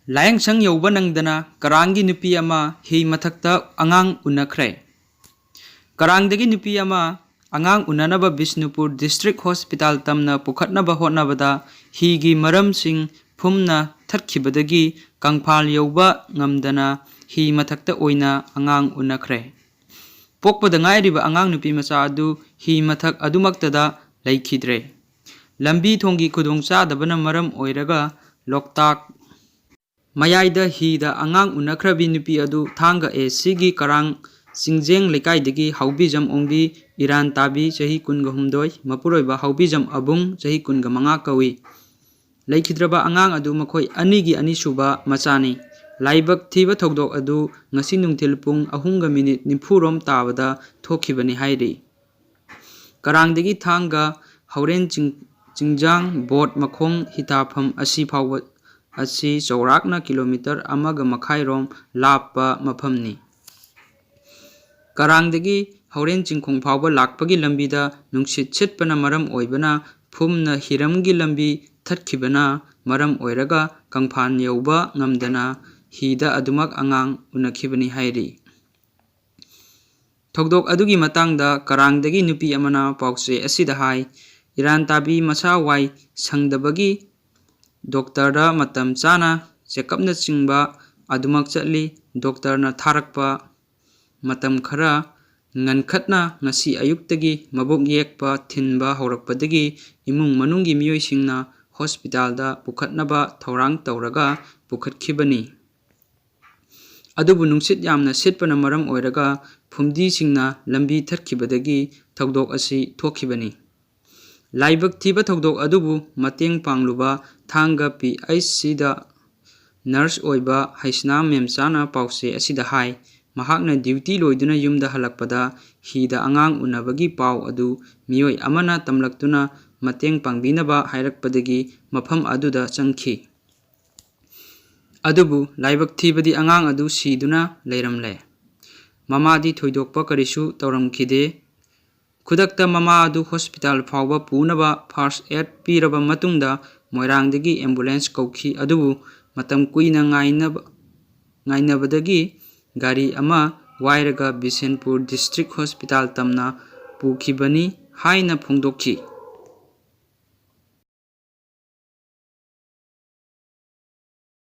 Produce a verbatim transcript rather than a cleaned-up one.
ꯂꯥꯏꯌꯦꯡꯁꯪ ꯌꯧꯕ ꯅꯪꯗꯅ ꯀꯔꯥꯡꯒꯤ ꯅꯨꯄꯤ ꯑꯃ ꯍꯤ ꯃꯊꯛꯇ ꯑꯉꯥꯡ ꯎꯅꯈ꯭ꯔꯦ꯫ ꯀꯔꯥꯡꯗꯒꯤ ꯅꯨꯄꯤ ꯑꯃ ꯑꯉꯥꯡ ꯎꯅꯅꯕ ꯕꯤꯁꯅꯨꯄꯨꯔ ꯗꯤꯁꯇ꯭ꯔꯤꯛ ꯍꯣꯁꯄꯤꯇꯥꯜ ꯇꯝꯅ ꯄꯨꯈꯠꯅꯕ ꯍꯣꯠꯅꯕꯗ ꯍꯤꯒꯤ ꯃꯔꯝꯁꯤꯡ ꯐꯨꯝꯅ ꯊꯠꯈꯤꯕꯗꯒꯤ ꯀꯪꯐꯥꯜ ꯌꯧꯕ ꯉꯝꯗꯅ ꯍꯤ ꯃꯊꯛꯇ ꯑꯣꯏꯅ ꯑꯉꯥꯡ ꯎꯅꯈ꯭ꯔꯦ꯫ ꯄꯣꯛꯄꯗ ꯉꯥꯏꯔꯤꯕ ꯑꯉꯥꯡ ꯅꯨꯄꯤ ꯃꯆꯥ ꯑꯗꯨ ꯍꯤ ꯃꯊꯛ ꯑꯗꯨꯃꯛꯇꯗ ꯂꯩꯈꯤꯗ꯭ꯔꯦ꯫ ꯂꯝꯕꯤ ꯊꯣꯡꯒꯤ ꯈꯨꯗꯣꯡꯆꯥꯗꯕꯅ ꯃꯔꯝ ꯑꯣꯏꯔꯒ ꯂꯣꯛꯇꯥꯛ ꯃꯌꯥꯏꯗ ꯍꯤꯗ ꯑꯉꯥꯡ ꯎꯅꯈ꯭ꯔꯕꯤ ꯅꯨꯄꯤ ꯑꯗꯨ ꯊꯥꯡꯒ ꯑꯦ ꯁꯤꯒꯤ ꯀꯔꯥꯡ ꯆꯤꯡꯖꯦꯡ ꯂꯩꯀꯥꯏꯗꯒꯤ ꯍꯥꯎꯕꯤꯖꯝ ꯑꯣꯡꯕꯤ ꯏꯔꯥꯟ ꯇꯥꯕꯤ ꯆꯍꯤ ꯀꯨꯟꯒ ꯍꯨꯝꯗꯣꯏ, ꯃꯄꯨꯔꯣꯏꯕ ꯍꯥꯎꯕꯤꯖꯝ ꯑꯕꯨꯡ ꯆꯍꯤ ꯀꯨꯟꯒ ꯃꯉꯥ ꯀꯧꯏ꯫ ꯂꯩꯈꯤꯗ꯭ꯔꯕ ꯑꯉꯥꯡ ꯑꯗꯨ ꯃꯈꯣꯏ ꯑꯅꯤꯒꯤ ꯑꯅꯤꯁꯨꯕ ꯃꯆꯥꯅꯤ꯫ ꯂꯥꯏꯕꯛ ꯊꯤꯕ ꯊꯧꯗꯣꯛ ꯑꯗꯨ ꯉꯁꯤ ꯅꯨꯡꯊꯤꯜ ꯄꯨꯡ ꯑꯍꯨꯝꯒ ꯃꯤꯅꯤꯠ ꯅꯤꯐꯨꯔꯣꯝ ꯇꯥꯕꯗ ꯊꯣꯛꯈꯤꯕꯅꯤ ꯍꯥꯏꯔꯤ꯫ ꯀꯔꯥꯡꯗꯒꯤ ꯊꯥꯡꯒ ꯍꯧꯔꯦꯟ ꯆꯤꯡ-, ꯆꯤꯡꯖꯥꯡ ꯕꯣꯠ ꯃꯈꯣꯡ ꯍꯤꯊꯥꯐꯝ ꯑꯁꯤ ꯐꯥꯎꯕ ꯑꯁꯤ ꯆꯥꯎꯔꯥꯛꯅ ꯀꯤꯂꯣꯃꯤꯇꯔ ꯑꯃꯒ ꯃꯈꯥꯏꯔꯣꯝ ꯂꯥꯞꯄ ꯃꯐꯝꯅꯤ꯫ ꯀꯔꯥꯡꯗꯒꯤ ꯍꯧꯔꯦꯟ ꯆꯤꯡꯈꯣꯡ ꯐꯥꯎꯕ ꯂꯥꯛꯄꯒꯤ ꯂꯝꯕꯤꯗ ꯅꯨꯡꯁꯤꯠ ꯁꯤꯠꯄꯅ ꯃꯔꯝ ꯑꯣꯏꯕꯅ ꯐꯨꯝꯅ ꯍꯤꯔꯝꯒꯤ ꯂꯝꯕꯤ ꯊꯠꯈꯤꯕꯅ ꯃꯔꯝ ꯑꯣꯏꯔꯒ ꯀꯪꯐꯥꯟ ꯌꯧꯕ ꯉꯝꯗꯅ ꯍꯤꯗ ꯑꯗꯨꯃꯛ ꯑꯉꯥꯡ ꯎꯅꯈꯤꯕꯅꯤ ꯍꯥꯏꯔꯤ꯫ ꯊꯧꯗꯣꯛ ꯑꯗꯨꯒꯤ ꯃꯇꯥꯡꯗ ꯀꯔꯥꯡꯗꯒꯤ ꯅꯨꯄꯤ ꯑꯃꯅ ꯄꯥꯎꯆꯦ ꯑꯁꯤꯗ ꯍꯥꯏ, ꯏꯔꯥꯟ ꯇꯥꯕꯤ ꯃꯁꯥ ꯋꯥꯏ ꯁꯪꯗꯕꯒꯤ ꯗꯣꯛꯇꯔꯗ ꯃꯇꯝ ꯆꯥꯅ ꯆꯦꯛꯑꯞꯅꯆꯤꯡꯕ ꯑꯗꯨꯃꯛ ꯆꯠꯂꯤ꯫ ꯗꯣꯛꯇꯔꯅ ꯊꯥꯔꯛꯄ ꯃꯇꯝ ꯈꯔ ꯉꯟꯈꯠꯅ ꯉꯁꯤ ꯑꯌꯨꯛꯇꯒꯤ ꯃꯕꯨꯛ ꯌꯦꯛꯄ ꯊꯤꯟꯕ ꯍꯧꯔꯛꯄꯗꯒꯤ ꯏꯃꯨꯡ ꯃꯅꯨꯡꯒꯤ ꯃꯤꯑꯣꯏꯁꯤꯡꯅ ꯍꯣꯁꯄꯤꯇꯥꯜꯗ ꯄꯨꯈꯠꯅꯕ ꯊꯧꯔꯥꯡ ꯇꯧꯔꯒ ꯄꯨꯈꯠꯈꯤꯕꯅꯤ꯫ ꯑꯗꯨꯕꯨ ꯅꯨꯡꯁꯤꯠ ꯌꯥꯝꯅ ꯁꯤꯠꯄꯅ ꯃꯔꯝ ꯑꯣꯏꯔꯒ ꯐꯨꯝꯗꯤꯁꯤꯡꯅ ꯂꯝꯕꯤ ꯊꯠꯈꯤꯕꯗꯒꯤ ꯊꯧꯗꯣꯛ ꯑꯁꯤ ꯊꯣꯛꯈꯤꯕꯅꯤ꯫ ꯂꯥꯏꯕꯛ ꯊꯤꯕ ꯊꯧꯗꯣꯛ ꯑꯗꯨꯕꯨ ꯃꯇꯦꯡ ꯄꯥꯡꯂꯨꯕ ꯊꯥꯡꯒ ꯄꯤ ꯑꯩꯆ ꯁꯤꯗ ꯅꯔꯁ ꯑꯣꯏꯕ ꯍꯩꯁꯅꯥ ꯃꯦꯝꯆꯥꯅ ꯄꯥꯎꯆꯦ ꯑꯁꯤꯗ ꯍꯥꯏ, ꯃꯍꯥꯛꯅ ꯗ꯭ꯌꯨꯇꯤ ꯂꯣꯏꯗꯨꯅ ꯌꯨꯝꯗ ꯍꯜꯂꯛꯄꯗ ꯍꯤꯗ ꯑꯉꯥꯡ ꯎꯅꯕꯒꯤ ꯄꯥꯎ ꯑꯗꯨ ꯃꯤꯑꯣꯏ ꯑꯃꯅ ꯇꯝꯂꯛꯇꯨꯅ ꯃꯇꯦꯡ ꯄꯥꯡꯕꯤꯅꯕ ꯍꯥꯏꯔꯛꯄꯗꯒꯤ ꯃꯐꯝ ꯑꯗꯨꯗ ꯆꯪꯈꯤ꯫ ꯑꯗꯨꯕꯨ ꯂꯥꯏꯕꯛ ꯊꯤꯕꯗꯤ ꯑꯉꯥꯡ ꯑꯗꯨ ꯁꯤꯗꯨꯅ ꯂꯩꯔꯝꯂꯦ꯫ ꯃꯃꯥꯗꯤ ꯊꯣꯏꯗꯣꯛꯄ ꯀꯔꯤꯁꯨ ꯇꯧꯔꯝꯈꯤꯗꯦ꯫ ꯈꯨꯗꯛꯇ ꯃꯃꯥ ꯑꯗꯨ ꯍꯣꯁꯄꯤꯇꯥꯜ ꯐꯥꯎꯕ ꯄꯨꯅꯕ ꯐꯥꯔꯁ ꯑꯦꯗ ꯄꯤꯔꯕ ꯃꯇꯨꯡꯗ ꯃꯣꯏꯔꯥꯡꯗꯒꯤ ꯑꯦꯝꯕꯨꯂꯦꯟꯁ ꯀꯧꯈꯤ, ꯑꯗꯨꯕꯨ ꯃꯇꯝ ꯀꯨꯏꯅ ꯉꯥꯏꯅꯕ ꯉꯥꯏꯅꯕꯗꯒꯤ ꯒꯥꯔꯤ ꯑꯃ ꯋꯥꯏꯔꯒ ꯕꯤꯁꯦꯟꯄꯨꯔ ꯗꯤꯁꯇ꯭ꯔꯤꯛ ꯍꯣꯁꯄꯤꯇꯥꯜ ꯇꯝꯅ ꯄꯨꯈꯤꯕꯅꯤ ꯍꯥꯏꯅ ꯐꯣꯡꯗꯣꯛꯈꯤ꯫